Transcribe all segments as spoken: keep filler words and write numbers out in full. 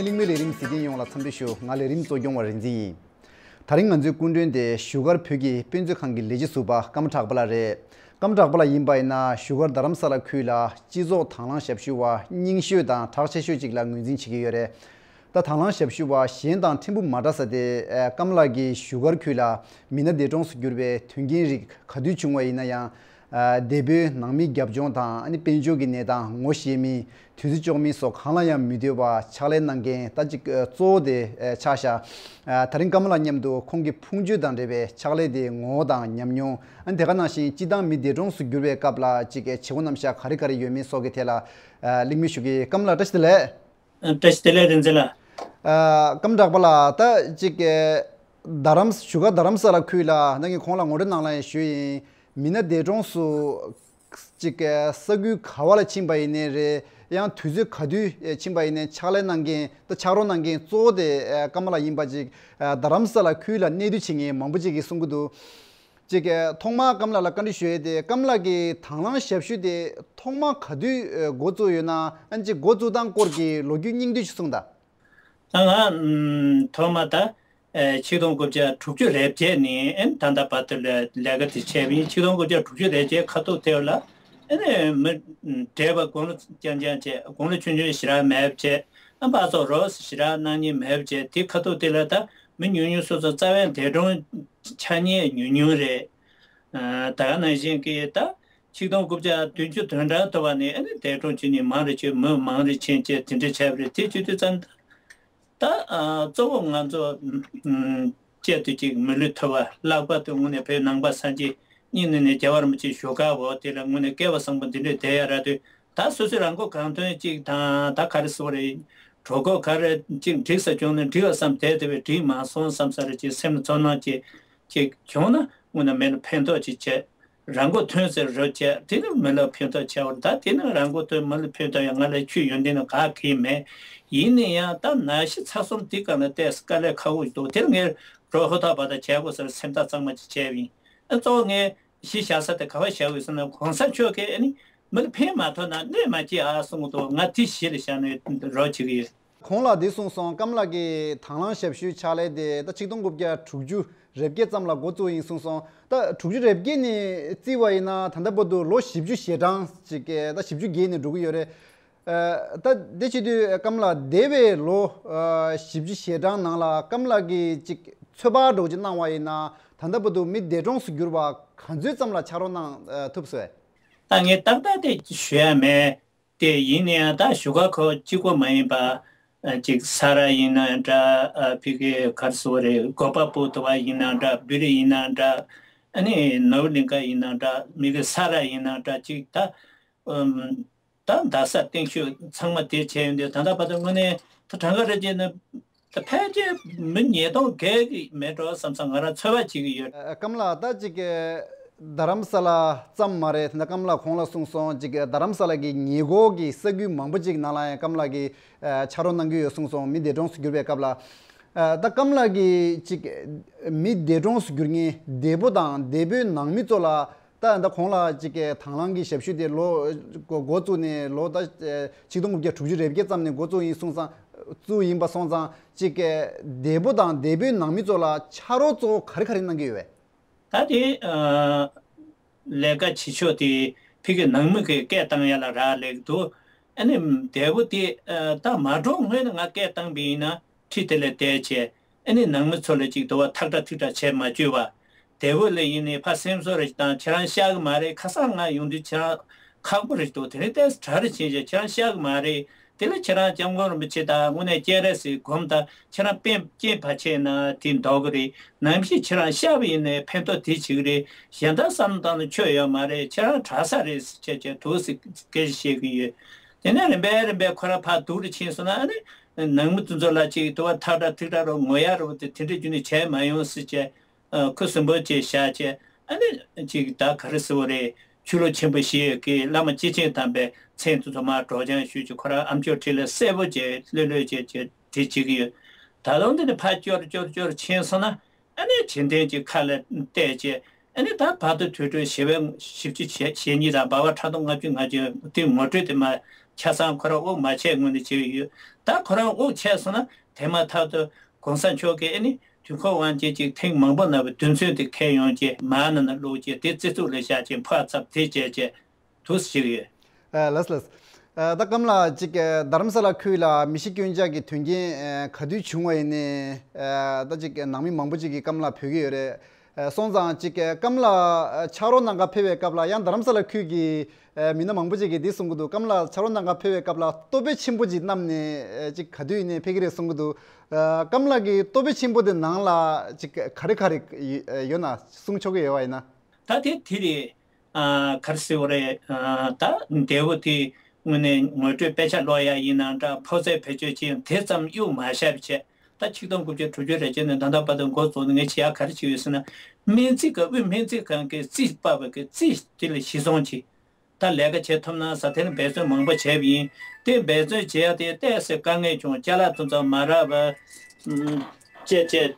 གླིང་མི་ལས་རིམ་གཟིགས་མཁན་ཡོངས་ལ་འཚམས་འདྲི་ཞུ། ང་ལས་རིམ་གཙོ་སྐྱོང་བ་རིག་འཛིན་ཡིན། དེ་རིང་ང་ཚོའི་སྐུ་མགྲོན་དེ་བཞུགས་སྒར་བོད་ཀྱི་དཔེ་མཛོད་ཁང་གི་ལས་བྱེད་ཟུར་པ་ཀརྨ་གྲགས་པ་ལགས་རེད། ཀརྨ་གྲགས་པ་ལགས་ཡིན་པ་ཡིན་ན་བཞུགས་སྒར་རྡ་རམ་ས་ལ་ཁུལ་ལ་སྤྱི་ཚོགས་དང་བླངས་ཞབས་ཞུ་བ་རྙིང་ཤོས་དང་གྲགས་ཆེ་ཤོས་ཅིག་ལ་ངོས་འཛིན་བྱེད་ཀྱི་ཡོད་རེད། ད་དང་བླངས་ཞབས་ཞུ་བ་གཞན་དང་ཕྲན་བུ་མ་འདྲ་ས་དེ་ཀརྨ་ལགས་ཀྱིས་བཞུགས་སྒར་ཁུལ་ལ་མི་སྣ་འདས་གྲོངས་སུ་གྱུར་བའི་དོན་རྐྱེན་རིགས་ག་དུས་བྱུང་བ་ཡིན་ན་ཡང་། འདས་པོའི་ནང་མི་རྒྱབ་ལྗོངས་དང་དཔལ་འབྱོར་གྱི་གནས་སྟངས་ངོ་ཤེས་མིན། དུས་ཚོད་འཇོག་མིན་སོགས་གང་ལ་ཡང་མི་ལྟོས་པར་ཕྱག་ལས་གནང་མཁན་ད་ཅིག་གཙོ་བོ་དེ་ཆགས་ཤག་དེ་རིང་ཀརྨ་ལགས་མཉམ་དུ་ཁོང་གི་ཕུང་མཆོད་དང་འབྲེལ་བའི་ཕྱག་ལས་དེའི་ངོ་བོ་དང་ཉམས་མྱོང་། ཨ་ནི་དེ་ག་ནང་བཞིན་སྤྱི་བཏང་མི་འདས་གྲོངས་སུ་གྱུར་བའི་སྐབས་ལ་ཅིག་བྱེད་སྒོ་རྣམ་གཞག་ག་རེ་ག་རེ་ཡོད་མེད་སོགས་ཀྱི་ཐད་ལ་གླེང་མོལ་ཞུ་གི། ཀརྨ་ལགས་བཀྲ་ཤིས་བདེ་ལེགས། བཀྲ་ཤིས་བདེ་ལེགས་རིག་འཛིན་ལགས། ཀརྨ་གྲགས་པ་ལགས། ད་ཅིག་རྡ་རམ་བཞུགས་སྒར་རྡ་རམ་ས་ལ་ཁུལ་ལ་ད་ངས་གོང་ལ་ངོ་སྤྲོད་ནང་ལ་ཡང་ཞུས་ཡིན། མི་སྣ་འདས་གྲོངས་སུ་ཅིག་ས་ཁུལ་ག་བ་ལ་ཕྱིན་པ་ཡིན་ནའི་རེད། ཡང་དུས་ཚོད་ག་དུས་ཕྱིན་པ་ཡིན་ནའི་ཕྱག་ལས་གནང་མཁན་ད་ཕྱག་རོགས་གནང་མཁན་གཙོ་བོ་དེ་ཀརྨ་ལགས་ཡིན་པ་ཅིག་རྡ་རམ་ས་ལ་ཁུལ་ལ་གནས་སྡོད་བྱེད་མཁན་མང་པོ་ཅིག་གིས་གསུང་གི་འདུག་ཅིག་ཐོག་མར་ཀརྨ་ལགས་ལ་བཀའ་འདྲི་ཞུ་ཡས་དེ་ཀརྨ་ལགས་ཀྱི་དང་བླངས་ཞབས་ཞུ་དེ་ཐོག་མ་ག་དུས་འགོ་བཙུགས་ཡོད་ན། ཨ་ནི་ཅིག་འགོ་བཙུགས་སྟངས་སྐོར་གྱི་ལོ་རྒྱུས་སྙིང་བསྡུས་ཤིག་གསུངས་དང་། ད་ང་ཨམ་ཐོག་མ་ད་ཨེ་ཆིག་སྟོང་དགུ་བརྒྱ་དྲུག་ཅུ་རེ་བརྒྱད་ནས་ཨེ་ད་ལྟ་བར་དུ་ལས་ལས་ཀ་དེ་བྱས་པ་ཡིན། ཆིག་སྟོང་དགུ་བརྒྱ་དྲུག་ཅུ་རེ་བརྒྱད་ཁ་ཐུག་དེ་ལ་ཨེ་ནས་མི་བགྲེས་པ་དགུང་ལོ་རྐྱང་རྐྱང་བྱས། དགུང་ལོ་ཆུང་ཆུང་ཞེ་དྲག་མེད་པ་བྱས། ཨ་འབག་བཙོག་རོགས་ཞེ་དྲག་གནང་མཁན་མེད་པ་བྱས། དེ་ཁ་ཐུག་དེ་ལ་ད་མི་ཉུང་ཉུང་སོ་སོ་རྩ་བའི་འདས་གྲོངས་ཆགས་ཉེན་ཉུང་ཉུང་རེད། ཨ་ད་ག་ནང་བཞིན་གྱི་ད་ཆིག་སྟོང་དགུ་བརྒྱ་བདུན་ཅུ་དོན་གྲངས་ཐུབ་པ་ནས་ཨ་ནི་འདས་གྲོངས་བྱེད་མཁན་མང་རུ་ཕྱིན། མི་མང་རུ་ཕྱིན་བྱས་དེ་འདྲ་བྱས་པ་རེད། དེ་བྱེད་དུས་ཙམ་ད་ཨ་གཙོ་བོ་ང་ཚོ་ཨམ་གཅིག་ཏུ་གཅིག་མི་ལུས་ཐུབ་པ། ལྷག་པར་དུ་དངོས་གནས་བོད་ནང་པ་སངས་རྒྱས་གཉིས་ནས་ནས་རྒྱལ་བ་རིན་པོ་ཆེ་བཞུགས་སྒར་འོག་དེ་ལ་དངོས་གནས་སྐལ་བ་བཟང་པོ་འདི་འདྲས་བསྡད་ཡ་རག་དུས། ད་སོ་སོའི་རང་མགོ་གང་ཐོན་གཅིག་དང་། ད་ག་རེ་ཟེར་བ་རེད། གྲོད་ཁོག་ག་རེ་གཅིག་འགྲིག་ས་བྱུང་ན་འགྲིག་པ་བསམ་བསྡད་བསྡད་པའི་འགྲིག་མ་སོང་བསམ་ས་རེ་གཅིག་སེམས་ལ་ཚོར་སྣང་གཅིག་གཅིག་བྱུང་ན་དངོས་གནས་མི་ལ་ཕན་ཐོགས་གཅིག་བྱས། རང་མགོ་ཐོན་ཟེར་རོགས་བྱས། དེ་ནི་མི་ལ་ཕན་ཐོགས་བྱས་པ་རེད། ད་དེ་ནི་རང་མགོ་ཐོན་མི་ལ་ཕན་ཐོགས་ཡང་ང་ལ་ཆུ་ཡོན་ཏན་ནི་ག་གེ་མེད། ཡིན་ན་ཡང་ད་ན་གཞི་ཚ་གསུམ་དེ་སྒང་ལ་བལྟས་དཀའ་ལས་ཁག་པོ་འདུག་དེར་ངས་རོགས་ཧུར་ཐག་བར་ཐག་བྱས་དགོས་ཟེར་སེམས་ཐག་གཙང་མ་གཅིག་བྱས་པ་ཡིན། ཨ་གཙོ་བོ་ངས་གཞི་བཞག་ས་དེ་ག་པར་བཞག་དགོས་ཟེར་ན། གོང་ས་མཆོག་གིས་ཨ་ནི་མི་ལ་ཕན་མ་ཐོགས་ན་གནོད་མ་སྐྱེལ་ཨ་གསུང་གི་འདུག་ང་དེ་གཞི་ལ་བཞག་ནས་རོགས་བྱེད་ཀྱི་ཡོད། གོང་ལ་འདི་གསུངས་སོང་། ཀརྨ་ལགས་ཀྱི་དང་བླངས་ཞབས་ཞུའི་ཕྱག་ལས་དེ་ད་ཆིག་སྟོང་དགུ་བརྒྱ་དྲུག་ཅུ་རེ་བརྒྱད་ཙམ་ལ་འགོ་བཙུགས་ཡིན་གསུངས་སོང་། ད་དྲུག་ཅུ་རེ་བརྒྱད་ནས་བརྩིས་པ་ཡིན་ན་ད་ལྟ་བར་དུ་ལོ་བཞི་བཅུ་ཞེ་གྲངས་ཅིག་ད་བཞི་བཅུ་བརྒལ་ནས་འགྲོ་གི་ཡོད་རེད། ཨ་ད་དེ་བྱེད་དུས་ཀརྨ་ལགས་འདས་པའི་ལོ་ཨ་བཞི་བཅུ་ཞེ་གྲངས་ནང་ལ་ཀརྨ་ལགས་ཀྱིས་ཅིག་ཚོད་དཔག་འདྲ་བོ་ཅིག་གནང་བ་ཡིན་ན། ད་ལྟ་བར་དུ་མི་འདས་གྲོངས་སུ་གྱུར་པ་ག་ཚོད་ཙམ་ལ་ཕྱག་རོགས་གནང་ཨ་ཐུབ་སོང་བས། ད་ངས་ཏག་ཏག་དེ་ཞུ་ཡ་མེད། དེ་ཡིན་ན་ཡང་ད་བཞུགས་སྒར་ཁོ་གཅིག་པོ་མ་ཡིན་པ། ཨ་ཅིག་ས་ར་ཡིན་ན་འདྲ། ཨ་ཕ་གི་ག་རེ་ཟེར་བ་རེད། གོ་པལ་པུར་དུ་བ་ཡིན་ན་འདྲ། སྦི་རི་ཡིན་ན་འདྲ། ཨ་ནི་ནོར་གླིང་ཀ་ཡིན་ན་འདྲ། མི་གི་ས་ར་ཡིན་ན་འདྲ། ཅིག་ད་ཨམ་ད་རྡ་ས་སྟེང་ཤོད་ཚང་མ་དེ་བྱས་ཡོང་དུས། ད་ལྟ་བར་དུ་དངོས་གནས་ད་གྲངས་ཀ་རེ་བྱས་ན་ད་ཕལ་ཆེར་མི་ཉིས་སྟོང་བརྒལ་གི་མེད་འགྲོ་བསམ་བསམ་ང་རང་ཚོད་དཔག་བྱེད་ཀྱི་ཡོད། ཨ་ཀརྨ་ལགས་ད་ཅིག་རྡ་རམ་ས་ལ་ཙམ་མ་རེད། ད་ཀརྨ་ལགས་གོང་ལ་གསུངས་སོང་། ཅིག་རྡ་རམ་ས་ལ་གི་ཉེ་འཁོར་གྱི་ས་ཁུལ་མང་པོ་ཅིག་ནང་ལ་ཡང་ཀརྨ་ལགས་ཀྱིས་ཨ་ཕྱག་རོགས་གནང་གི་ཡོད་གསུངས་སོང་། མི་འདས་གྲོངས་སུ་གྱུར་པའི་སྐབས་ལ། ཨ་ད་ཀརྨ་ལགས་ཀྱིས་ཅིག་མི་འདས་གྲོངས་སུ་གྱུར་མཁན་འདས་པོ་དང་འདས་པོའི་ནང་མི་ཚོ་ལ། ད་ད་གོང་ལ་ཅིག་གི་དང་བླངས་ཀྱི་ཞབས་ཞུ་དེ་ལོ་འགོ་འགོ་བཙུགས་ནས་ལོ་ད་ཆིག་སྟོང་དགུ་བརྒྱ་དྲུག་ཅུ་རེ་བརྒྱད་ཙམ་ནས་འགོ་བཙུགས་ཡིན་སོང་ཙང་བཙུགས་ཡིན་པ་སོང་ཙང་། ཅིག་གི་འདས་པོ་དང་འདས་པོའི་ནང་མི་ཚོ་ལ་ཕྱག་རོགས་གཙོ་བོ་ག་རེ་ག་རེ་གནང་གི་ཡོད་པས། ད་དེ་ཨ་ལས་ཀ་བྱེད་ཕྱོགས་དེ་ཕ་གི་ནང་མི་གི་སྐད་བཏང་ཡ་ལ་རག་ལས་ཀྱི་འདུག་ཨ་ནི་འདས་པོ་དེ་ཨ་ད་མ་འགྲོ་སྔོན་ནས་ང་སྐད་བཏང་པ་ཡིན་ན། ཁྲི་དེ་ལ་བསྡད་བྱས། ཨ་ནི་ནང་མི་ཚོ་ལ་ཅིག་དུ་བ་ཐག་ཁྲ་ཐིག་ཁྲ་བྱས་མ་བཅུག་པ། དེ་བོ་ལ་ཡིན་ནའི་ཕ་སེམས་གསོ་རེ་ཞིག་དང་། ཁྱེད་རང་ཤག་གི་མ་རེད། ཁ་སང་ང་ཡོང་དུས་ཁྱེད་རང་ཁག་པོ་རེ་ཞིག་འདུག་དེ་རིང་ཏོག་ཙམ་གྲ་རེ་ཕྱིན་བྱས་ཁྱེད་རང་ཤག་གི་མ་རེད། དེ་ལ་ཁྱེད་རང་སྐྱབས་མགོན་རིན་པོ་ཆེ་དང་དངོས་གནས་སྤྱན་རས་གཟིགས་སྒོམ་དང་། ཁྱེད་རང་སྤེན་སྤྱན་ཕ་ཆེ་ན་དེ་འདོག་གི་རེད། ནམ་ཞིག་ཁྱེད་རང་ཤག་པ་ཡིན་ནའི་ཕན་ཐོགས་དེ་བྱེད་ཀྱི་རེད། གཞན་དག་བསམ་བློ་བཏང་ན་ཆོ་ཡོད་མ་རེད། ཁྱེད་རང་དྲག་ས་རེད་ཟེར་བྱས་བྱས་འདུག་སེ་སྐད་ཆ་བཤད་ཀྱི་ཡོད། དེ་ནས་རིམ་པས་རིམ་པས་ཁོ་རང་ཕར་སྡུག་རུ་ཕྱིན་སོང་ན། ཨ་ནི་ནང་མི་དེ་ཚོ་ལ་ཅིག་དུ་བ་ཐག་ཁྲ་ཐིག་ཁྲ་རུ་ངོ་ཡ་རུ་དེ་དེ་འདྲ་རྒྱུ་ནས་བྱས་མ་ཡོང་ཟེར་བྱས། ཨ་ཁུ་སིམ་པོ་བྱས་བཞག་བྱས། ཨ་ནི་ཅིག་ད་ག་རེ་ཟེར་བ་རེད། ཆོས་ལུགས་ཆེན་པོ་ཞིག་ཡོད་ཀི། བླ་མ་སྐྱེས་ཆེན་དམ་པའི་མཚན་དེ་ཚོ་མར་སྒྲོག་སྦྱང་ཞུས་བྱས། ཁོ་རང་ཨ་མཆོག་ཁྲི་ལ་གསལ་པོ་བྱས་ལྷོད་ལྷོད་བྱས་བྱས་དེ་བྱེད་ཀྱི་ཡོད། ད་དུང་འདི་ནས་ཕར་སྐྱོར་སྐྱོར་སྐྱོར་ཕྱིན་སོང་ན། ཨ་ནི་བྱེད་འདོད་ཀྱི་ཁ་ལ་གཏད་བྱས། ཨ་ནི་ད་བར་དུ་དུས་དྲུག་ཞི་བའི་བཞི་བཅུ་ཞེ་གཉིས་དང་། འབའ་བ་ཕྲག་དོག་ལྔ་བཅུ་ང་བཅུ་དེ་ངོ་སྤྲོད་དེ་མ་ ཆ་ཚང་ཁོ་རང་དབུགས་མ་ཆད་སྔོན་ནས་བྱས་ཡོད། ད་ཁོ་རང་དབུགས་ཆད་སོང་ན་དེ་མ་ཐག་ཏུ་གོང་ས་མཆོག་གིས་ཨ་ནི་དུས་འཁོར་དབང་ཆེན་གྱི་ཐེངས་མང་པོ་ན་བའི་དུས་ཚོད་དེ་འཁེལ་ཡོང་རྗེས་མར་ནང་ན་བླུགས་རྗེས་དེ་རྩི་ཚུགས་ལ་བཞག་རྗེས་ཕར་ཚབ་དེ་བྱས་རྗེས་དུས་ཞིག་ཡོད། ཨ་ལགས་ལགས། ཨ་ད་སྐམ་ལགས་ཅིག་ཨ་རྡ་རམ་ས་ལ་ཁུལ་ལ་མི་ཤི་སྐྱོན་ཆག་གི་དོན་རྐྱེན་ཨ་ག་དུས་བྱུང་བ་ཡིན་ནའི་ཨ་ད་ཅིག་ནང་མི་མང་པོ་ཅིག་གིས་སྐམ་ལགས་འབོད་ཀྱི་ཡོད་རེད། ཨ་སོང་ཙང་ཅིག་ཨ་སྐམ་ལགས་ཨ་ཕྱག་རོགས་གནང་ག་ཕེབས་པའི་སྐབས་ལ་ཡང་རྡ་རམ་ས་ལ་ཁུལ་གྱི་ཨ་མི་སྣ་མང་པོ་ཅིག་གིས་འདི་གསུང་གི་འདུག་སྐམ་ལགས་ཕྱག་རོགས་གནང་ག་ཕེབས་པའི་སྐབས་ལ་ལྟོ་ཕད་ཆེན་པོ་ཅིག་བསྣམས་ནས་ཨ་ཅིག་ག་དུས་ཡིན་ནའི་ཕེབས་ཀྱི་རེད་གསུང་གི་འདུག་ཨ་སྐམ་ལགས་ཀྱི་ལྟོ་ཕད་ཆེན་པོ་དེ་ནང་ལ་ཅིག་ག་རེ་ག་རེ་ཡོད་ན་གསུང་ཆོག་གི་ཡོད་པ་ཡིན་ན། ད་དེ་དེ་རེད། ཨ་ག་རེ་ཟེར་བ་རེད། ཨ་ད་འདས་པོ་དེ་དངོས་གནས་ངོ་སྤྲོད་དཔེ་ཆ་ཀློག་ཡ་ཡིན་ནའང་འདྲ། ཕོ་ཚོད་བེད་སྤྱོད་བྱེད་ཡ་དེ་ཙམ་གཡུག་མ་བཞག་པ་བྱས། ད་ཆིག་སྟོང་དགུ་བརྒྱ་དྲུག་ཅུ་རེ་བརྒྱད་ནས་ད་ལྟ་བར་དུ་འགོ་བཙུགས་ནས་ངས་བྱེད་ཡ་ག་རེ་བྱེད་ཡོད་ཟེར་ན། སྨན་རྩིས་ཁང་དབུས་སྨན་རྩིས་ཁང་གི་རྩིས་པ་བ་གི་རྩིས་དེ་ལ་གཞི་བཟུང་བྱས། ད་ལས་ཀ་བྱེད་ཐུབ་ན་ཟེར་དེ་ནས་འབད་བརྩོན་མང་པོ་བྱས་པ་ཡིན། དེ་འབད་བརྩོན་བྱེད་ཡ་དེ་ཏོག་ཙམ་དཀའ་ངལ་བྱུང་། ཅ་ལག་དེ་ཚོ་མ་རག་པ་ཨུམ་བཅས་བཅས་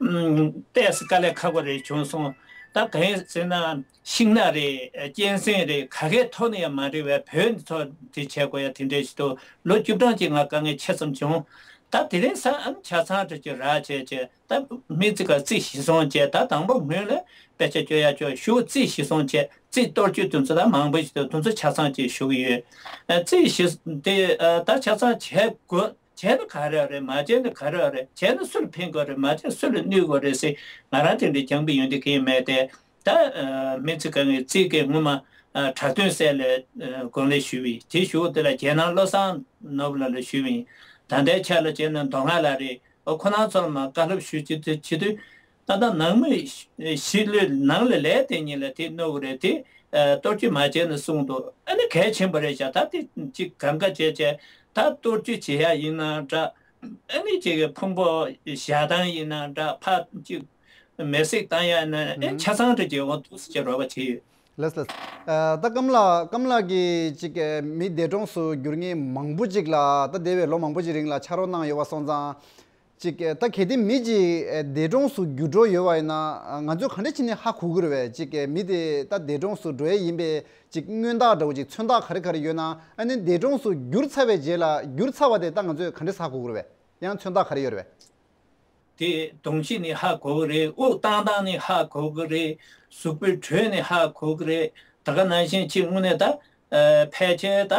ཨུམ་ཏོག་ཙམ་དཀའ་ལས་ཁག་པོ་རེ་བྱུང་སོང་། ད་གང་ཡིན་ཟེར་ན་ཤིང་ནགས་རེད། གཅན་གཟན་རེད། ག་གའི་ཐོག་ནས་ཡང་མ་རེད་པས། བོད་ནས་ཚོ་དེ་བྱེད་དགོས་ཡ་དེ་འདྲ་ཞིག་འདུག་ལོ་བཅུ་གྲངས་ཀྱི་ང་དཀའ་ངལ་ཆེ་ཙམ་བྱུང་། ད་དེ་རིང་སང་ཨ་ནི་ཆ་ཚང་འདྲ་ཅིག་རག་བྱས་བྱས། ད་སྨན་རྩིས་ཁང་རྩིས་གཞི་བཟུང་བྱས། ད་དང་པོ་སྔོན་ལ་དཔེ་ཆ་སྐྱོར་ཡ་ཅིག་ཞུ། རྩིས་གཞི་བཟུང་བྱས། རྩིས་གཏོར་སྐྱོན་དེ་ཚོ་ད་མང་པོ་ཞིག་འདུག་དེ་ཚོ་ཆ་ཚང་ཅིག་ཞུ་གི་ཡོད། ཨ་རྩིས་གཞི་དེ་ཨ་ད་ཆ་ཚང་བྱས་དགོས། བྱས་ན་ག་རེ་རེད། མ་བྱས་ན་ག་རེ་རེད། བྱས་ན་སུ་ལ་ཕན་དགོས་རེད། མ་བྱས་ན་སུ་ལ་གནོད་དགོས་རེད་ཟེར་ང་རང་དེ་འདྲའི་རྐྱང་པའི་ཡོན་ཏན་གང་ཡང་མེད་དེ། ད་ཨ་སྨན་རྩིས་ཁང་གི་རྩིས་ཀྱི་སྔོན་མ་ཨ་གྲྭ་སྟོན་སྲས་ལ་ཨ་དགུང་ལས་ཞུས་པ་ཡིན། དེ་ཞུ་བ་དེ་ལ་རྒྱལ་ནང་བློ་བཟང་ནོར་བུ་ལགས་ལ་ཞུས་པ་ཡིན། ད་ལྟའི་ཆ་ལ་བྱས་ན་མདོ་སྔགས་ལགས་རེད། ཨོ་ཁོ་རང་ཚོར་མ་བཀའ་སློབ་ཞུ་བྱེད་དུས་བྱེད་དུས་ད་ལྟ་ནང་མི་ཞི་ལུས་ནང་ལ་ལས་དེ་ཉིད་ལ་དེ་གནོད་གི་རེད། དེ་ཨ་གཏོར་སྐྱོན་མ་བྱས་ན་གསུངས་འདུག་ཨ་ནི་གལ་ཆེན་པོ་རེད་ཤག་ད་དེ་ཅིག་གང་ག་བྱས་བྱས་ད་གཏོར་སྐྱོན་བྱེད་ཡ་ཡིན་ན་འདྲ། ཨ་ནི་ཅིག་གི་ཕུང་པོ་བཞག་སྟངས་ཡིན་ན་འདྲ། ཕར་ཅིག་མེ་བསྲེགས་བཏང་ཡ་ན་ཨེ་ཆ་ཚང་འདྲ་བྱེད་འོང་འདུག་ཟེར་རོགས་པ་བྱས་ཡོད། ལགས་ལགས། ཨ་ད་སྐམ་ལགས་སྐམ་ལགས་ཀྱིས་ཅིག་མི་འདས་གྲོངས་སུ་གྱུར་མཁན་མང་པོ་ཅིག་ལ་ད་འདས་པའི་ལོ་མང་པོ་ཅིག་རིང་ལ་ཕྱག་རོགས་གནང་ཡོད་པ་སོང་ཙང་། ཅིག་ད་གལ་ཏེ་མི་ཅིག་འདས་གྲོངས་སུ་གྱུར་འགྲོ་ཡོད་པ་ཡིན་ན་ང་ཚོས་ག་འདྲ་བྱས་ནས་ཧ་གོ་གི་རེད་པས། ཅིག་མི་དེ་ད་འདས་གྲོངས་སུ་འགྲོ་ཡས་ཡིན་པའི་ཅིག་མངོན་རྟགས་འདྲ་བོ་ཅིག་མཚོན་རྟགས་ག་རེ་ག་རེ་ཡོད་ན། ཨ་ནི་འདས་གྲོངས་སུ་གྱུར་ཚར་བའི་རྗེས་ལ་གྱུར་ཚར་བ་དེ་ད་ང་ཚོས་ག་འདྲས་ཧ་གོ་གི་རེད་པས། ཡང་མཚོན་རྟགས་ག་རེ་ཡོད་རེད་པས། དེ་གདོང་གཤིས་ནས་ཧ་གོ་གི་རེད། དབུགས་བཏང་སྟངས་ནས་ཧ་གོ་གི་རེད། གཟུགས་པོའི་དྲོད་ནས་ཧ་གོ་གི་རེད། ད་ག་ནང་བཞིན་ཅིག་དངོས་གནས་ད་ཨ་ཕལ་ཆེར་ད་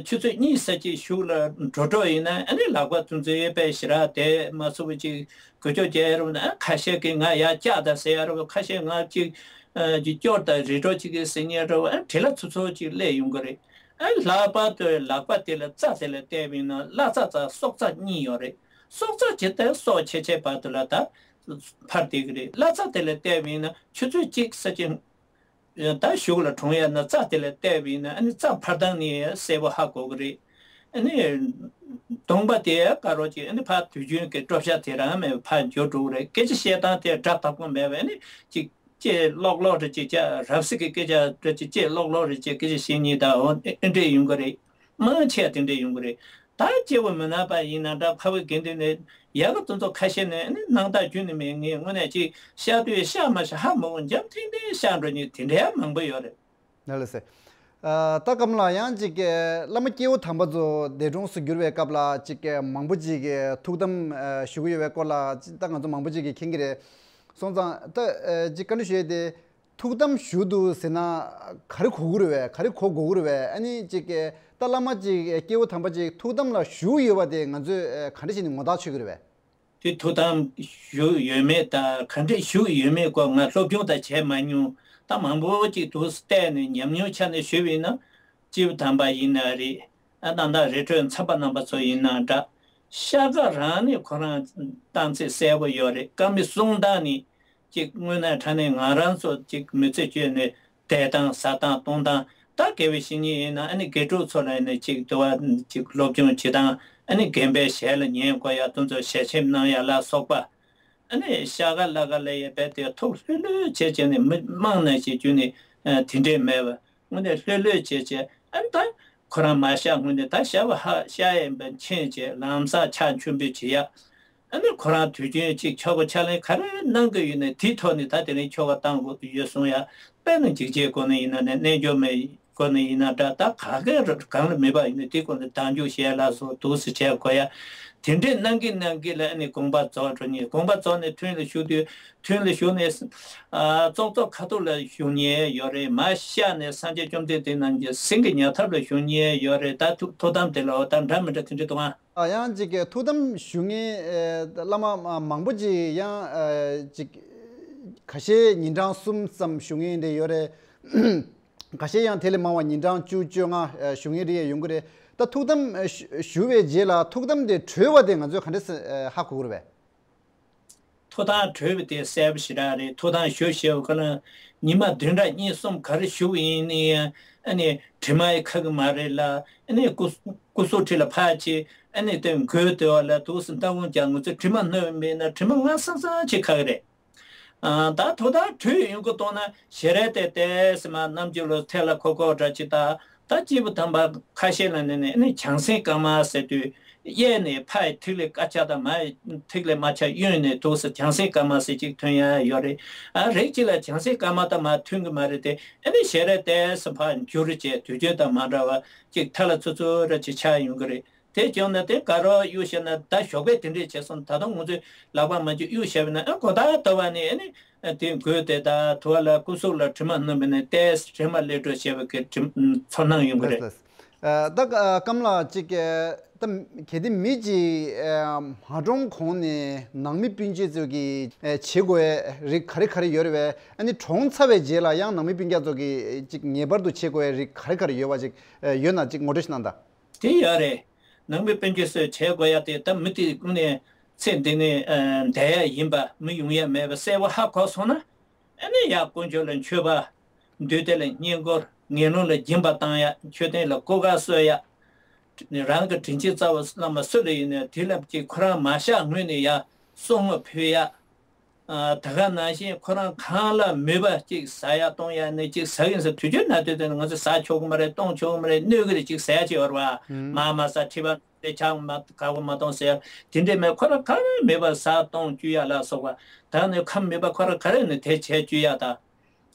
ཆུ་ཚོད་གཉིས་ཙམ་ཅིག་གཞུག་ལ་འགྲོ་འགྲོ་ཡིན་ན་ཨ་ནི་ལག་པ་དེ་ཚོ་ཡོད་པས་ཞེ་དྲག་དེ་མ་ཚུགས་པ་ཅིག་འགུལ་སྐྱོད་བྱས་རུང་ན་ཨ་ཁ་ཤས་ཀྱིས་ང་ཡར་བཀྱག་དང་ཟེར་ཡ་རུང་། ཁ་ཤས་ང་ཅིག་ཨ་ཅིག་སྐྱོར་དང་རེ་འགྲོ་ཅིག་གིས་ཟེར་ཉན་རུང་ཨ་བྲེལ་བ་ཚུབ་ཚུབ་ཅིག་སླེབས་ཡོང་གི་རེད། ཨ་ལྷག་པར་དུ་ལག་པ་དེ་ལ་རྩ་དེ་ལ་བལྟས་པ་ཡིན་ན་བརླ་རྩ་དང་སྲོག་རྩ་གཉིས་ཡོད་རེད། སྲོག་རྩ་ཇི་ལྟར་སྲོག་ཆད་ཆད་བར་དུ་ལ་ད་འཕར་བསྡད་ཀྱི་རེད། བརླ་རྩ་དེ་ལ་བལྟས་པ་ཡིན་ན་ཆུ་ཚོད་གཅིག་ཙམ་ཅིག་ད་གཞུག་ལ་གྲོངས་ཡ་ན་རྩ་དེ་ལ་བལྟས་པ་ཡིན་ན་ཨ་ནི་རྩ་འཕར་སྟངས་ནི་གསལ་པོ་ཧ་གོ་གི་རེད། ཨ་ནི་གདོང་པ་དེ་དཀར་རོ་ཅིག་ཨ་ནི་ཕར་དུས་རྒྱུན་གྱི་དཀྲོག་ཤ་དེ་རང་མེད་པ་ཕར་འགྱུར་འགྲོ་གི་རེད། སྐད་ཆ་བཤད་སྟངས་དེ་སྒྲ་དག་པོ་མེད་པ་ཨ་ནི་ཅིག་ཅེས་ལོག་ལོག་རེ་ཅིག་ཅ་རབ་གསལ་གྱི་སྐད་ཆ་རེ་ཅིག་ཅེས་ལོག་ལོག་རེ་ཅིག་སྐད་ཆ་བཤད་ཉེན་ད་འོ་ཨེ་འདྲས་ཡོང་གི་རེད། མང་ཆེ་བ་དེ་འདྲས་ཡོང་གི་རེད། ད་སྐྱེ་བོ་མི་ནག་པ་ཡིན་ན་འདྲ། ཕ་བུ་དགེ་འདུན་ནས་ཡག་གི་དེ་ཚོ་ཁ་ཤས་ནས་ནི་སྣང་དག་རྒྱུན་ནས་མེད། ངས་དངོས་གནས་ཅིག་ཤ་དུས་ཤ་མ་ཤ་ཧ་མོ་འཇམ་ཐིང་ཐིང་ཤ་འགྲོ་ཉེན་དེ་འདྲས་ཡང་མང་པོ་ཡོད་རེད། ལགས་ལགས་སེ། ཨ་ད་སྐམ་ལགས་ཡང་ཅིག་བླ་མ་སྐྱེས་བུ་དམ་པ་ཚོ་འདས་གྲོངས་སུ་གྱུར་བའི་སྐབས་ལ་ཅིག་མང་པོ་ཅིག་ཐུགས་དམ་ཞུ་གི་ཡོད་པའི་སྐོར་ལ་ཅིག་ད་ང་ཚོ་མང་པོ་ཅིག་གིས་མཁྱེན་གྱི་རེད། སོང་ཙང་ད་ཅིག་བཀའ་འདྲི་ཞུ་ཡས་དེ། ཐུགས་དམ་ཞུ་འདུག་ཟེར་ན་ག་རེ་གོ་གི་རེད་པས། ག་རེ་གོ་དགོས་ཀྱི་རེད་པས། ཨ་ནི་ཅིག་ད་བླ་མ་ཅིག་སྐྱེས་བུ་དམ་པ་ཅིག་ཐུགས་དམ་ལ་བཞུགས་ཡོད་པ་དེ་ང་ཚོས་ག་འདྲ་བྱས་ནས་ངོ་རྟགས་ཆོད་ཀྱི་རེད་པས། དེ་ཐུགས་དམ་བཞུགས་ཡོད་མེད་དང་ག་འདྲས་བཞུགས་ཡོད་མེད་སྐོར་ང་སློབ་སྦྱོང་ད་བྱས་མ་མྱོང་། ད་མང་པོ་ཅིག་འདུག་བལྟས་ནས་ཉམས་མྱོང་ཆ་ནས་ཞུས་པ་ཡིན་ན། སྐྱེས་བུ་དམ་པ་ཡིན་ན་རེད། ཨ་ད་ལྟ་རི་ཁྲོད་མཚམས་པ་རྣམ་པ་ཚོ་ཡིན་ན་འདྲ། ཤ་ཁ་རང་ནས་ཁོ་རང་གཏམ་ཚིག་གསལ་པོ་ཡོད་རེད། བཀའ་མོལ་གསུང་སྟངས་ནི་ཅིག་དངོས་གནས་དྲང་གནས་ང་རང་ཚོ་ཅིག་མི་ཚེ་སྐྱོལ་ནས་བསྡད་སྟངས་ཟ་སྟངས་གཏོང་སྟངས། ད་དགེ་བའི་བཤེས་གཉེན་ཡིན་ན་ཨ་ནི་དགེ་ཕྲུག་ཚོ་ལ་ཡིན་ན་ཅིག་དུ་བ་ཅིག་སློབ་སྦྱོང་བྱེད་སྟངས། ཨ་ནི་རྒན་པའི་ཞལ་ལ་ཉན་དགོས་ཡ་དེ་ཚོ་ཞལ་ཆེམས་གནང་ཡ་ལ་སོགས་པ། ཨ་ནི་ཤ་ཁ་ལ་ཁ་ལ་ཡ་བས་དེ་ཐུགས་ལྷོད་ལྷོད་བྱས་བྱས་ནས་མི་དམངས་ནང་བཞིན་བརྒྱུད་ནས་ཨ་དེ་འདྲས་མེད་པ། དངོས་གནས་ལྷོད་ལྷོད་བྱས་བྱས་ཨ་ནི་ད་ཁོ་རང་མ་ཤ་སྔོན་ནས་ད་ཤ་བ་ཧ་ཤ་ཡིན་པ་མཁྱེན་བྱས་ལམ་སང་ཕྱག་མཆོད་འབུལ་བྱེད་ཡ། ཨ་ནི་ཁོ་རང་དུས་རྒྱུན་གཅིག་ཆོ་ག་ཕྱག་ལེན་ག་རེ་གནང་གི་ཡོད་ནའི་དེའི་ཐོག་ནས་ད་དེ་རིང་ཆོ་ག་བཏང་དགོས་ཀྱི་ཡོད་གསུང་ཡ། དཔེར་ན་འཇིགས་བྱེད་སྒོ་ནས་ཡིན་ན་ནི་རྣལ་འབྱོར་མའི་ སྐོར་ནས་ཡིན་ན་འདྲ། ད་ག་གེ་གང་ལ་མེད་པ་ཡིན་ན་དེ་སྐོར་ནས་བདག་འཇུག་བྱས་ལ་སོགས་འདུག་སེ་བྱས་དགོས་ཡ། དེ་འདྲས་གནང་གིན་གནང་གིན་ལ་ཨ་ནི་དགོངས་པ་རྫོགས་འགྲོ་ནས། དགོངས་པ་རྫོགས་ནས་ཐུན་ལ་ཞུགས་དུས། ཐུན་ལ་ཞུགས་ནས་ཨ་ཙོག་ཙོག་ཁ་ཐུག་ལ་ཞུགས་མཁན་ཡོད་རེད། མར་ཤར་ནས་སངས་རྒྱས་བཅོམ་ལྡན་འདས་རྣམས་ཀྱི་སེང་གེ་ཉལ་ཐབས་ལ་ཞུགས་མཁན་ཡོད་རེད། ད་ཐུགས་ཐུགས་དམ་དེ་ལ་འོ་ད་འདྲ་མི་འདྲ་དེ་འདྲས་འདུག་ཨ། ཨ་ཡང་ཅིག་ཐུགས་དམ་ཞུ་མཁན་ཨེ་བླ་མ་མ་མང་པོ་ཅིག་ཡང་ཨེ་ཅིག་ཁ་ཤས་ཉིན་གྲངས་གསུམ་ཙམ་ཞུ་མཁན་འདྲ་ཡོད་རེད། ཁ་ཤས་ཡང་དེ་ལས་མང་བ་ཉིན་གྲངས་བཅུ་བཅོ་ལྔ་ཨེ་ཞུ་མཁན་རེ་ཡང་ཡོང་གི་རེད། ད་ཐུགས་དམ་ཨེ་ཞུ་ཞུ་བའི་རྗེས་ལ་ཐུགས་དམ་དེ་གྲོལ་བ་དེ་ང་ཚོས་ག་འདྲས་སེ་ཨེ་ཧ་གོ་གི་རེད་པས། ཐུགས་དམ་གྲོལ་བ་དེ་གསལ་པོ་ཞེ་དྲག་རེད། ཐུགས་དམ་ཞུ་ཞེས་པ་ཁོ་ན་ཉི་མ་བདུན་ཕྲག་གཉིས་གསུམ་ག་རེ་ཞུ་བ་ཡིན་ནའི་ཨ་ནི་དྲི་མ་ཡི་ཁ་གི་མ་རེད་ལ། ཨ་ནི་སྐུ་སྐུ་གཟུགས་འཁྲིས་ལ་ཕར་ཕྱིན། ཨ་ནི་དེ་མགོའི་ལྟེ་བ་ལ་འདུག་སེ་སྣ་ཁུང་རྒྱག་ང་ཚོ་དྲི་མ་སྣོམ་མེད་ན་དྲི་མ་སྔ་སང་སང་ཅིག་ཁ་གི་རེད། ཨ་ད་ཐུགས་དམ་གྲོལ་ཡོང་གི་གཏོང་ན་ཞལ་རས་དེ་ཏོག་ཙམ་མར་ནམ་རྒྱུན་ལ་ཐལ་ལ་ཁོག་ཁོག་འདྲ་ཅིག་ད། ད་སྐྱེས་བུ་དམ་པ་ཁ་ཤས་ལ་ནི་ནི་ནི་བྱང་སེམས་དཀར་དམར་ཟེར་དུས་གཡས་ནས་ཕ་ཡི་ཐིག་ལེ་དཀར་ཆ་དང་མ་ཡི་ཐིག་ལེ་དམར་ཆ་གཡོན་ནས་འདུག་སེ་བྱང་སེམས་དཀར་དམར་ཟེར་གཅིག་ཐོན་ཡ་ཡོད་རེད། ཨ་རིགས་གཅིག་ལ་བྱང་སེམས་དཀར་དམར་དང་མ་མཐུན་གི་མ་རེད་དེ། ཨ་ནི་ཞལ་རས་ཏོག་ཙམ་ཕར་འགྱུར་བྱས་དུས་རྒྱུན་དང་མ་འདྲ་བ་གཅིག་ཐལ་ལ་ཚུར་ཚུར་ར་ཅིག་ཆགས་ཡོང་གི་རེད། དེ་བྱུང་ན་དེ་དགའ་རབ་གཡུག་བཞག་ན་ད་ཞོགས་པའི་དེ་འདྲས་བྱས་སོང་། ད་དུང་ང་ཚོས་ལག་པ་མ་བཅུག་གཡུག་བཞག་པ་ན་ཨ་གོ་ད་ལྟ་བ་ནི་ཨ་ནི་དེ་མགོའི་དེ་དག་དུ་བ་ལ་སྐུ་གཟུགས་ལ་དྲི་མ་སྣོམ་པ་ནི་ཏོག་ཙམ་དྲི་མ་ལས་གྲོལ་བྱས་པའི་གི་དྲི་ཚོར་སྣང་ཡོང་གི་རེད། ལགས་ལགས། ཨ་ད་ཨ་སྐམ་ལགས་གཅིག་ཨ་ད་གལ་ཏེ་མི་གཅིག་ཨ་མ་གྲོངས་གོང་ནས་ནང་མི་སྤུན་མཆེད་ཚོ་གིས་ཨ་བྱེད་དགོས་ཡ་རིགས་ག་རེ་ག་རེ་ཡོད་རེད་པས། ཨ་ནི་གྲོངས་ཚར་བའི་རྗེས་ལ་ཡང་ནང་མི་སྤུན་ཀྱག་ཚོ་གིས་གཅིག་ངེས་པར་དུ་བྱེད་དགོས་ཡ་རིགས་ག་རེ་ག་རེ་ཡོད་པ་ཅིག་ཨ་ཡོད་ན་གཅིག་ངོ་སྤྲོད་ཞིག་གནང་དང་། དེ་ཡོད་རེད། ནང་མི་སྤུན་མཆེད་ཚོས་བྱེད་དགོས་ཡ་དེ་ད་མི་དེ་ཀུན་ནས་ཚེ་འདི་ནས་ཨ་འདས་ཡ་ཡིན་པ་མི་ཡོང་ཡ་མེད་པ་གསལ་པོ་ཧ་གོ་སོང་ན། ཨ་ནི་ཡ་དཀོན་མཆོག་ལ་མཆོད་པ། འདུས་སྡེ་ལ་བསྙེན་བཀུར། ངན་སློང་ལ་སྦྱིན་པ་བཏང་ཡ། མཆོད་རྟེན་ལ་སྐུ་ཁ་གསོལ་ཡ། རང་གི་དྲིན་ཅན་རྩ་བ་བླ་མ་སུ་ལ་ཡིན་ནའི་དེ་ལ་ཅིག་ཁོ་རང་མ་གཤེགས་སྔོན་ནས་ཡ་གསོལ་བ་ཕུལ་ཡ། ཨ་ད་ག་ནང་བཞིན་ཁོ་རང་གང་ལ་མོས་པ་ཅིག་ཟ་ཡ་གཏོང་ཡ་ནི་ཅིག་ཟ་གིན་ཟ། དུས་རྒྱུན་ན་དུས་དེ་ང་ཚོ་ཟ་ཆོག་གི་མ་རེད། གཏོང་ཆོག་གི་མ་རེད། གནོད་གི་རེད། ཅིག་ཟ་ཡ་ཅིག་ཡོད་རེད་བ། ཨུམ། མར་མ་ཟ། མཁྲིས་པ་ནད་ཆགས་མ་དགའ་བོ་མ་གཏོང་ཟེར་ཡ་དེ་འདྲས་མེད། ཁོ་རང་གང་མོས་པ་ཟ་གཏོང་བཅུག་ཡ་ལ་སོགས་པ། ད་ནི་ཁམས་མོས་པ་ཁོ་རང་ག་རེ་ནི་དེ་བྱས་བཅུག་ཡ་ད།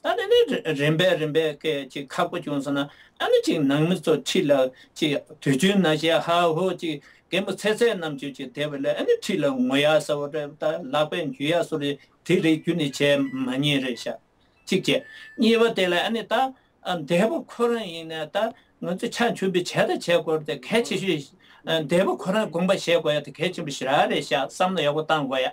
ད་ནི་ནི་རིམ་པས་རིམ་པས་སྐད་ཅིག་ཁག་པོ་བྱུང་སོང་ན་ཨ་ནི་ཅིག་ནང་མི་ཚོ་འཁྲིས་ལ་ཅིག་དུས་རྒྱུན་ན་བྱས་ཧ་ཧོ་ཅིག་རྒན་པོ་ཚེ་ཚད་རྣམས་ཀྱིས་ཅིག་བསྡད་པ་ལས་ཨ་ནི་འཁྲིས་ལ་ངུ་ཡ་ཟེར་བ་རེད། ད་ལག་པས་འཇུ་ཡ་སོགས་རེད། དེ་རེད་རྒྱུ་ནི་བྱས་མ་ཉན་རེད་ཤག་གཅིག་བྱས། གཉིས་པ་དེ་ལ་ཨ་ནི་ད་ཨ་འདས་པོ་ཁོ་རང་ཡིན་ན་ད་ང་ཚོ་ཕྱག་མཆོད་འབུལ་བྱས་ད་བྱས་དགོས་རེད་དེ་གལ་ཆེ་ཤོས་ཨ་འདས་པོ་ཁོ་རང་དགོངས་པ་བཞེས་དགོས་ཡ་དེ་གལ་ཆེན་པོ་ཞེ་དྲག་རེད་ཤག་བསམ་བློ་ཡག་པོ་བཏང་དགོས་ཡ།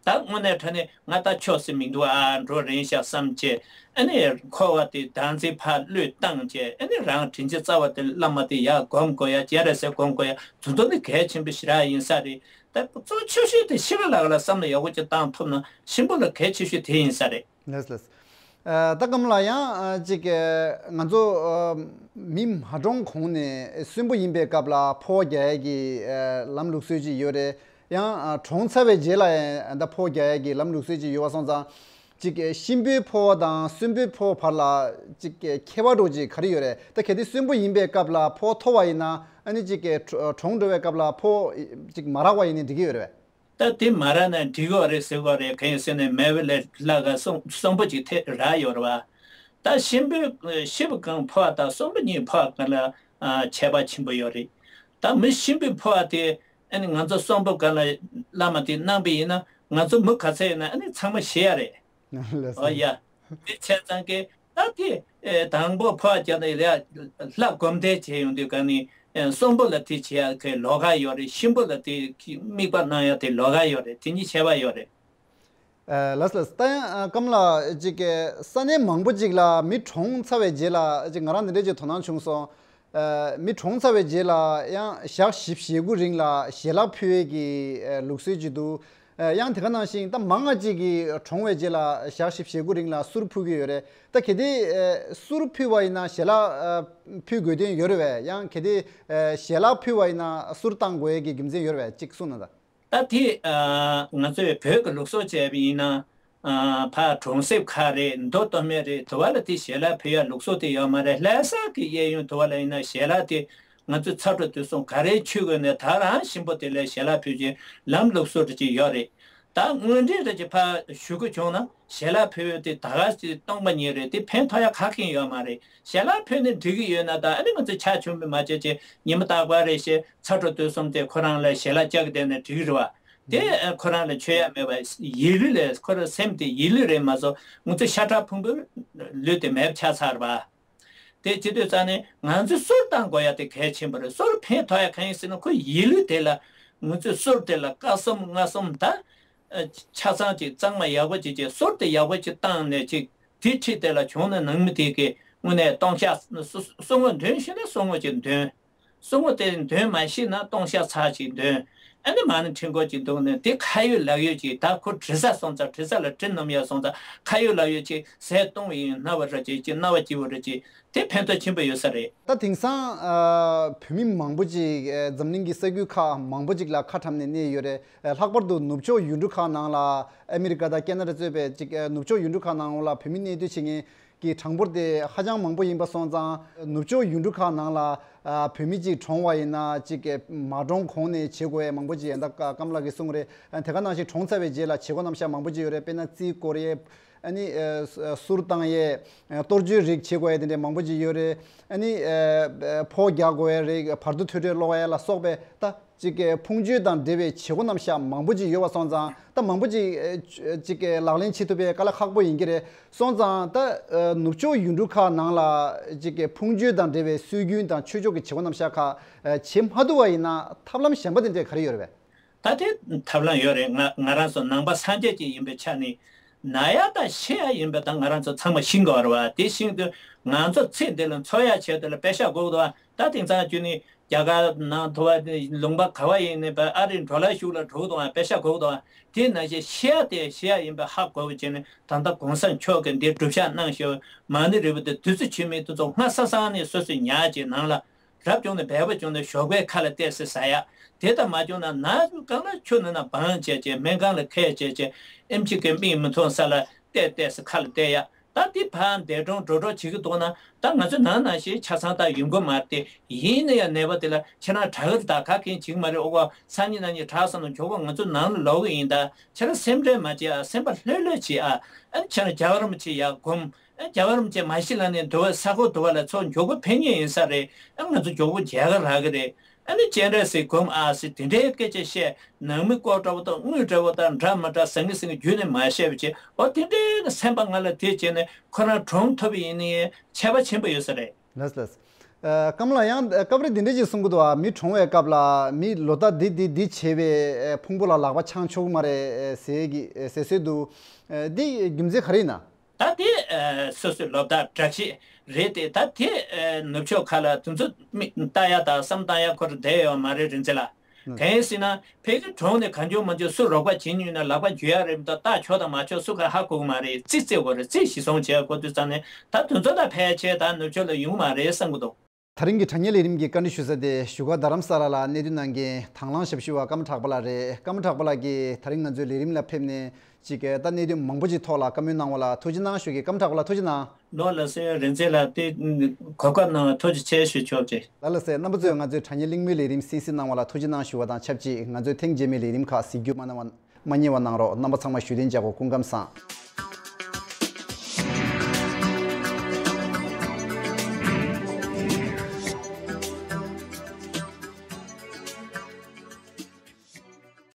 ད་དངོས་གནས་དྲང་གནས་ང་ད་ཆོག་སེ་མི་འདུག་ཨ། འགྲོ་རན་ཤག་བསམ་བྱས། ཨ་ནི་འཁོར་བ་དེ་བདག་འཛིན་ཕར་བློས་བཏང་བྱས། ཨ་ནི་རང་དྲིན་ཅན་རྩ་བ་དེ་བླ་མ་དེ་ཡར་སྒོམ་དགོས་ཡ། སྤྱན་རས་གཟིགས་སྒོམ་དགོས་ཡ། དེ་ཚོ་ནི་གལ་ཆེན་པོ་ཞེ་དྲག་ཡིན་ས་རེད། ད་གཙོ་ཆེ་ཤོས་དེ་ཤི་བ་ལ་ལ་བསམ་བློ་ཡག་པོ་ཅིག་བཏང་ཐུབ་ན་གཤིན་པོ་ལ་གལ་ཆེ་ཤོས་དེ་ཡིན་ས་རེད། ལགས་ལགས། ཨ་ད་སྐམ་ལགས་ཡང་ཨ་ཅིག་ཨ་ང་ཚོ་ཨ་མི་མ་གྲོངས་གོང་ནས་གསོན་པོ་ཡིན་པའི་སྐབས་ལ་ཕོ་རྒྱག་ཡས་ཀྱི་ཨ་ལམ་ལུགས་སྲོལ་ཅིག་ཡོད་རེད། ཡང་ཨ་གྲོངས་ཚར་བའི་རྗེས་ལ་ཡང་ད་ཕོ་རྒྱག་ཡས་ཀྱི་ལམ་ལུགས་སྲོལ་ཅིག་ཡོད་པ་སོང་ཙང་། ཅིག་གཤིན་པོའི་ཕོ་བ་དང་གསོན་པོའི་ཕོ་བ་བར་ལ་ཅིག་ཁྱད་པར་འདྲ་ཅིག་ག་རེ་ཡོད་རེད། ད་གལ་ཏེ་གསོན་པོ་ཡིན་པའི་སྐབས་ལ་ཕོ་མཐོ་བ་ཡིན་ན་ཨ་ནི་ཅིག་གྲོངས་འགྲོ་བའི་སྐབས་ལ་ཕོ་ཅིག་མ་རག་པ་ཡིན་ནའི་འགྲིག་གི་ཡོད་རེད་པས། ད་དེ་མ་རག་ན་འགྲིག་གི་རེད་ཟེར་གི་རེད། གང་ཡིན་ཟེར་ན་མེད་པ་ལས་ལྷག་ག་གསོན་གསོན་པོ་ཅིག་ཐེ་རག་ཡོད་རེད་པ། ད་གཤིན་པོའི་ཤི་བ་གང་ཕོ་བ་དང་གསོན་པོ་གཉིས་ཕོ་བ་གང་ལ་ཨ་ཁྱད་པར་ཆེན་པོ་ཡོད་རེད། ད་མི་གཤིན་པོའི་ཕོ་བ་དེ་ཨ་ནི་ང་ཚོ་གསོན་པོ་གང་ལ་བླ་མ་དེ་གནང་པ་ཡིན་ན་ང་ཚོ་མི་ག་ཚད་ཡིན་ན་ཨ་ནི་ཚང་མ་ཤི་ཡ་རེད། ལགས་སོ། ཨོ་ཡ། དེ་བྱས་ཙང་གི་ད་དེ་ཨེ་དང་པོ་ཕོ་བ་རྒྱག་ནས་ལས་ལྷ་སྒོམ་བཟླས་བྱས་ཡོང་དུས་གང་ནི་ཨེ་གསོན་པོ་ལ་དེ་བྱེད་ཡ་གི་ལོགས་ཀ་ཡོད་རེད། གཤིན་པོ་ལ་དེ་དམིགས་པ་གནང་ཡ་དེ་ལོགས་ཀ་ཡོད་རེད། དེ་གཉིས་ཁྱད་པར་ཡོད་རེད། ཨ་ལགས་ལགས། ད་ཡང་ཨ་སྐམ་ལགས་ཅིག་གི་ས་གནས་མང་པོ་ཅིག་ལ་མི་གྲོངས་ཚར་བའི་རྗེས་ལ་ཅིག་ང་རང་འདི་འདྲས་ཅིག་དོ་སྣང་བྱུང་སོང་། ཨ་མི་གྲོངས་ཚར་བའི་རྗེས་ལ་ཡང་ཞག་བཞི་བཅུ་ཞེ་དགུ་རིང་ལ་ཞལ་ལག་ཕུལ་བའི་གི་ཨ་ལུགས་སྲོལ་ཅིག་འདུག་ཨ་ཡང་དེ་ག་ནང་བཞིན་ད་མང་ང་ཅིག་གིས་གྲོངས་པའི་རྗེས་ལ་ཞག་བཞི་བཅུ་ཞེ་དགུ་རིང་ལ་གསུར་ཕུལ་གྱི་ཡོད་རེད། ད་གལ་ཏེ་ཨ་གསུར་ཕུལ་བ་ཡིན་ན་ཞལ་ལག་ཨ་ཕུལ་དགོས་དོན་ཡོད་རེད་པས། ཡང་གལ་ཏེ་ཨ་ཞལ་ལག་ཕུལ་བ་ཡིན་ན་གསུར་བཏང་དགོས་ཀྱི་རྒྱུ་མཚན་ཡོད་རེད་པས། ཅིག་གསུངས་གནང་དང་། ད་དེ་ཨ་ང་ཚོས་བོད་ཀྱི་ལུགས་སྲོལ་བྱས་པ་ཡིན་ན་ཨ་ཕར་གྲོང་གསེབ་ཁག་རེད། མདོ་སྟོད་སྨད་རེད། དེ་བ་ལ་དེ་ཞལ་ལག་ཕུལ་ཡ་ལུགས་སྲོལ་དེ་ཡོད་མ་རེད། ལྷ་ས་གི་གཡས་གཡོན་དེ་བ་ལ་ཡིན་ན་ཞལ་ལག་དེ་ང་ཚོས་ཚ་དྲོད་དུས་གསུམ་ག་རེ་མཆོད་དགོས་ནས་ད་རང་གཤིན་པོ་དེ་ལ་ཞལ་ལག་ཕུལ་རྒྱུའི་ལམ་ལུགས་སྲོལ་དེ་ཅིག་ཡོད་རེད། ད་དངོས་འབྲེལ་རེ་ཅིག་ཕར་ཞུ་དགོས་བྱུང་ན་ཞལ་ལག་ཕུལ་དེ་ད་ག་ཅིག་སྟོང་པ་ཉིད་རེད། དེ་ཕན་ཐོགས་ཡ་ག་གེ་ཡོད་མ་རེད། ཞལ་ལག་ཕུལ་ནས་འགྲིག་གི་ཡོད་ན་ད་ཨ་ནི་ང་ཚོ་ཆ་ཆུང་པོ་མ་བྱེད་ཅེས་ཉི་མ་རྟག་པར་རེ་བཞིན་ཚ་དྲོད་དུས་གསུམ་དེ་ཁོ་རང་ལ་ཞལ་ལག་བཅག་གི་བསྡད་ན་འགྲིག་གི་རེད་བ། དེ་ཁོ་རང་ལ་མཆོད་ཡ་མེད་པ་ཡིད་བློ་ལས་ཁོ་རང་སེམས་དེ་ཡིད་བློ་རེད་མ་གཏོགས་ང་ཚོ་ཤ་ཁྲག་ཕུང་པོའི་ལུས་དེ་མེད་པ་ཆགས་ཚར་བ། དེ་བྱེད་དུས་ཙང་ནས་ང་ཚོས་གསུར་བཏང་དགོས་ཡ་དེ་གལ་ཆེན་པོ་རེད། གསུར་ཕན་ཐོགས་ཡ་གང་ཡིན་ཟེར་ན་ཁོ་ཡིད་བློ་དེ་ལ་ང་ཚོས་གསུར་དེ་ལ་སྐར་གསུམ་ལྔ་གསུམ་ད་ཆ་ཚང་ཅིག་གཙང་མ་ཡག་པོ་ཅིག་ཅིག་གསུར་དེ་ཡག་པོ་ཅིག་བཏང་ནས་ཅིག་དེ་ཁྲིད་དེ་ལ་བྱུང་ན་ནང་མི་དེ་གི་དངོས་གནས་ལྟུང་བཤགས་གསུར་ངོ་འདོན་ཤེས་ན་གསུར་ངོ་ཅིག་འདོན། གསུར་ངོ་དེ་འདོན་མ་ཤེས་ན་ལྟུང་བཤགས་ཚར་ཅིག་འདོན། ཨ་ནི་མ་ཎི་ཁྲི་འགོ་ཅིག་འདོན་ནས་དེ་ཁ་ཡོད་ལག་ཡོད་ཅིག་ད་ཁོ་དྲི་ཟ་སོང་ཙང་དྲི་ཟ་ལ་དྲི་སྣོམ་ཡ་སོང་ཙང་ཁ་ཡོད་ལག་ཡོད་ཅིག་ཟས་བཏུང་བ་ཡིན་སྣ་བ་ར་ཅིག་ཅིག་སྣ་བ་སྐྱིད་པོ་ར་ཅིག་དེ་ཕན་ཐོགས་ཆེན་པོ་ཡོད་ས་རེད། ད་དེང་སང་ཨ་བོད་མི་མང་པོ་ཅིག་ཨ་འཛམ་གླིང་གི་ས་ཁུལ་ཁག་མང་པོ་ཅིག་ལ་ཁ་གྲམ་ནས་གནས་ཡོད་རེད། ཨ་ལྷག་པར་དུ་ནུབ་ཕྱོགས་ཡུལ་གྲུ་ཁག་ནང་ལ་ཨ་མི་རི་ཀ་དང་ཁེ་ན་ཌ་གཙོས་པའི་ཅིག་ཨ་ནུབ་ཕྱོགས་ཡུལ་གྲུ་ཁག་ནང་ལ་བོད་མི་གནས་སྡོད་བྱེད་མཁན་གྱི་གྲངས་འབོར་དེ་ཧ་ཅང་མང་པོ་ཡིན་པ་སོང་ཙང་ནུབ་ཕྱོགས་ཡུལ་གྲུ་ཁག་ནང་ལ་ཨ་བོད་མི་ཅིག་གྲོངས་པ་ཡིན་ན་ཅིག་མ་གྲོངས་གོང་ནས་བྱེད་དགོས་ཡ་མང་པོ་ཅིག་ཡིན། ད་ཀ་ཀམ་ལགས་ཀྱིས་གསུངས་རེད། ཨ་དེ་ག་ནང་བཞིན་གྲོངས་ཚར་བའི་རྗེས་ལ་བྱེད་སྒོ་རྣམ་གཞག་མང་པོ་ཅིག་ཡོད་རེད། དཔེར་ན་རྩིས་བསྐོར་ཡས། ཨ་ནི་ཨ་གསུར་བཏང་ཡས། ཨ་གཏོར་མཆོད་རིགས་བྱེད་དགོས་ཡས་དེ་འདྲའི་མང་པོ་ཅིག་ཡོད་རེད། ཨ་ནི་ཨ་ཕོ་རྒྱག་དགོས་ཡས་རིགས། བར་དོ་ཐོས་གྲོལ་ཀློག་ཡས་ལ་སོགས་པའི་ད་ཅིག་གི་ཕུང་མཆོད་དང་འབྲེལ་བའི་བྱེད་སྒོ་རྣམ་གཞག་མང་པོ་ཅིག་ཡོད་པ་སོང་ཙང་ད་མང་པོ་ཅིག་ཨ་ཅིག་གི་ལག་ལེན་བྱེད་ཐུབ་པའི་དཀའ་ལས་ཁག་པོ་ཡིན་གྱི་རེད། སོང་ཙང་ད་ཨ་ནུབ་ཕྱོགས་ཡུལ་གྲུ་ཁག་ནང་ལ་ཅིག་གི་ཕུང་མཆོད་དང་འབྲེལ་བའི་སྲོལ་རྒྱུན་དང་ཆོས་ཕྱོགས་ཀྱི་བྱེད་སྒོ་རྣམ་གཞག་ཁག་ཨ་བྱེད་མ་ཐུབ་པ་ཡིན་ན་ཐབས་ལམ་གཞན་པ་དེ་འདྲས་ག་རེ་ཡོད་རེད་པས། ད་དེ་ཐབས་ལམ་ཡོད་རེད། ང་ང་རང་ཚོ་ནང་པ་སངས་རྒྱས་ཅིག་ཡིན་པའི་ཆ་ནས་ན་ཡ་དང་ཤི་ཡ་ཡིན་པ་དང་ང་རང་ཚོ་ཚང་མ་ཤི་དགོས་རེད་བ། དེ་ཤི་དུས་ང་ཚོ་ཚེ་འདི་ལ་འཚོ་ཡ་ཆེད་དུ་ལ་པེ་ཤ་དགོས་འདུག་བ། ད་དེང་སང་རྒྱུ་ནི་རྒྱ་གར་ནང་དུ་བ་ལུང་པ་ག་བ་ཡིན་ནི་བ་ཨ་རི་འགྲོ་ལ་ཤུགས་ལ་འགྲོ་འདུག་བ། པེ་ཤ་དགོས་འདུག་བ། དེ་ནང་བཞིན་ཤི་ཡ་དེ་ཤི་ཡ་ཡིན་པ་ཧ་གོ་བ་བྱས་ནས་ད་ལྟ་གོང་ས་མཆོག་གིས་འདིར་སྒྲུབ་ཞག་གནང་ཞོར་མ་ཎི་རིལ་བུ་དེ་བདུད་རྩི་ཆུ་མིག་དེ་ཚོ་སྔ་ས་སང་ནས་སོ་སོས་ཉར་བྱས་ནང་ལ། རབ་བྱུང་ན་སྦལ་པ་བྱུང་ན་ཞོགས་པའི་ཁ་ལ་བལྟས་སེ་ཟ་ཡ། དེ་ལྟར་མ་བྱུང་ན་ན་གང་ལ་ཆུ་ནང་ན་སྦང་བྱས་བྱས་སྨན་ཁང་ལ་ཁད་བྱས་བྱས་ཨེམ་ཆི་གི་མིག་མི་མཐོང་ས་ལ་བལྟས་བལྟས་སེ་ཁ་ལ་བལྟས་ཡ། ད་འདི་ཕར་འདས་གྲོངས་འགྲོ་གྲོངས་བྱེད་ཀྱི་འདུག་ན་ད་ང་ཚོ་ནང་ན་ཞེས་ཆ་ཚང་ད་ཡོང་གི་མ་རེད་དེ། ཡིན་ན་ཡང་ནད་པ་དེ་ལ་ཁྱེད་རང་དྲག་གི་རེད་ད་ག་གེ་བྱེད་ཀྱི་མ་རེད། ཨོ་གོ་སང་ཉིན་གནངས་ཉིན་དྲག་སོང་ན་མགྱོགས་པོ་ང་ཚོ་ནང་ལ་ལོག་གི་ཡིན། ད་ཁྱེད་རང་སེམས་ཁྲལ་མ་བྱེད་ཨ། སེམས་པ་ལྷོད་ལྷོད་བྱེད་ཨ། ཨ་ནི་ཁྱེད་རང་རྒྱལ་བ་རིན་པོ་ཆེ་ཡར་སྒོམ། ཨ་རྒྱལ་བ་རིན་པོ་ཆེ་མ་ཤི་ལ་ནས་འདུལ་བ་ས་ཁོག་འདུལ་བ་ལ་ཚོ་མགྱོགས་པོ་ཕེབས་ངེས་ཡིན་ས་རེད། ཨ་ང་ཚོ་མགྱོགས་པོ་མཇལ་ག་རག་གི་རེད། ཨ་ནི་སྤྱན་རས་གཟིགས་སྒོམ་ཨ་ཟེར་དེ་འདྲའི་སྐད་ཆ་བཤད། ནང་མི་ལྐོག་འདྲ་བོ་དང་དངུལ་འདྲ་བོ་དང་འདྲ་མི་འདྲ་ཟང་ངེ་ཟིང་ངེ་རྒྱུད་ནས་མ་བཤད་པ་བྱས། འོ་དེ་འདྲའི་གི་སེམས་པ་ང་ལ་དེ་བྱས་ནས་ཁོ་རང་གྲོངས་ཐུབ་པ་ཡིན་ནའི་ཁྱད་པར་ཆེན་པོ་ཡོད་ས་རེད། ལགས་ལགས། ཨ་སྐམ་ལགས་ཡང་སྐབས་རེ་འདི་འདྲ་ཅིག་གསུང་གི་འདུག་ཨ། མི་གྲོངས་པའི་སྐབས་ལ་མི་ལོ་ཟླ་འདི་འདི་འདི་བྱས་པའི་ཕུང་པོ་ལ་ལག་པ་འཆང་ཆོག་གི་མ་རེད་ཟེར་གི་ཟེར་སྲོལ་འདུག་ཨ་འདི་རྒྱུ་མཚན་ག་རེ་ཡིན་ན། ད་དེ་ཨ་སོ་སོའི་ལོ་ཟླ་བཀྲ་ཤིས་རེད་དེ། ད་དེ་ཨ་ནུབ་ཕྱོགས་ཁག་ལ་དེ་ཚོ་མིག་ལྟ་ཡ་དང་བསམ་བཏང་ཡ་ཁོ་རང་བསྡད་ཡོད་མ་རེད་རིན་ཆེན་ལགས། ཨ་གང་ཡིན་ཟེར་ན་ཕ་གི་གྲོངས་ནས་གང་བྱུང་མང་བྱུང་སུ་རོགས་པ་བྱེད་མྱོང་ན་ལག་པ་འཇུ་ཡ་རེད་མི་འདུག་ལྟ་ཆོག་དང་མ་ཆོག་སུ་ག་ཧ་གོ་གི་མ་རེད། རྩིས་རྩིས་དགོས་རེད། རྩིས་གཞི་བཟུང་བྱས་དགོས་དུས་ཙང་ནས་ད་དེ་ཚོ་ད་ཕལ་ཆེར་ད་ནུབ་ཕྱོགས་ལ་ཡོང་མ་རེད་བསམ་གི་འདུག་ད་རིང་གི་དྲ་བརྙན་ལས་རིམ་གྱི་བཀའ་འདྲི་ཞུ་ས་དེ་བཞུགས་སྒར་རྡ་རམ་ས་ལ་ལ་གནས་སྡོད་གནང་མཁན་དང་བླངས་ཞབས་ཞུ་བ་ཀརྨ་གྲགས་པ་ལགས་རེད། ཀརྨ་གྲགས་པ་ལགས་ཀྱིས་ད་རིང་ང་ཚོའི་ལས་རིམ་ལ་ཕེབས་ནས་ཅིག་ད་གནད་དོན་མང་པོ་ཅིག་ཐོག་ལ་བཀའ་མོལ་གནང་བ་ལ་ཐུགས་རྗེ་གནང་ཞུ་གི། ཀརྨ་གྲགས་པ་ལགས་ཐུགས་རྗེ་གནང་། ལགས་ལགས་སེ། རིན་ཆེན་ལགས་དེ་གོ་སྐབས་གནང་བ་ཐུགས་རྗེ་ཆེ་ཞུ་ཆོག་ཅེས། ལགས་ལགས་སེ། རྣམ་པ་ཚོས་ང་ཚོའི་དྲ་བརྙན་གླེང་མོལ་ལས་རིམ་གསན་གཟིགས་གནང་བ་ལ་ཐུགས་རྗེ་གནང་ཞུ་བ་དང་ཆབས་ཅིག་ང་ཚོའི་ཐེངས་རྗེས་མའི་ལས་རིམ་ཁག་གཟིགས་རྒྱུ་མ་གནང་བ་མ་བསྙེལ་བ་གནང་རོགས། རྣམ་པ་ཚང་མ་བཞུགས་གདན་འཇགས་དགོས། སྐུ་ཁམས་བཟང་།